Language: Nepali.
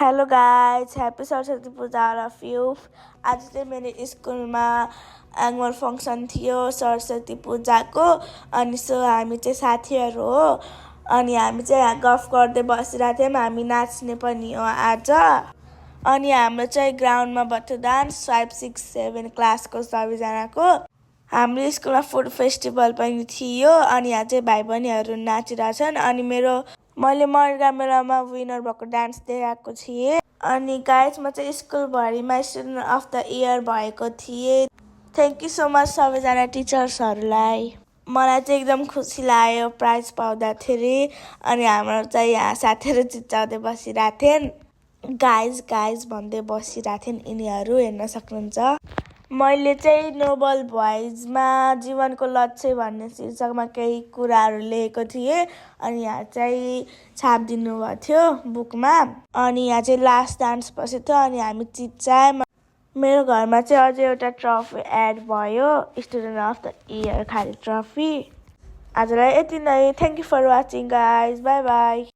Hello guys happy Saraswati Puja all of you. आज चाहिँ मेरो स्कुलमा एनुअल फङ्सन थियो सरस्वती पूजाको। अनि सो हामी चाहिँ साथीहरू हो। अनि हामी चाहिँ गफ गर्दै बसिरहेको थियौँ। हामी नाच्ने पनि हो आज। अनि हाम्रो चाहिँ ग्राउन्डमा भयो डान्स 5, 6, 7 क्लासको सबैजनाको। हाम्रो स्कुलमा फुड फेस्टिभल पनि थियो। अनि यहाँ चाहिँ भाइ बहिनीहरू नाचिरहेछन्। अनि मैले मर्गा मेलामा विनर भएको डान्स देखाएको थिएँ। अनि गाइज म चाहिँ स्कुलभरिमा स्टुडेन्ट अफ द इयर भएको थिएँ। थ्याङ्क यू सो मच सबैजना टिचर्सहरूलाई। मलाई चाहिँ एकदम खुसी लाग्यो प्राइज पाउँदाखेरि। अनि हाम्रो चाहिँ यहाँ साथीहरू चिच्चाउँदै बसिरहेको थिएँ। गाइज भन्दै बसिरहेको थिएँ। यिनीहरू हेर्न सक्नुहुन्छ। मैले चाहिँ नोबल भोइसमा जीवनको लक्ष्य भन्ने शीर्षकमा केही कुराहरू लेखेको थिएँ। अनि यहाँ चाहिँ छापिदिनु भएको थियो बुकमा। अनि यहाँ चाहिँ लास्ट डान्स बसेको थियो। अनि हामी चिच्चायौँ। मेरो घरमा चाहिँ अझै एउटा ट्रफी एड भयो, स्टुडेन्ट अफ द इयर खाले ट्रफी। आजलाई यति नै। Thank you for watching guys. Bye by.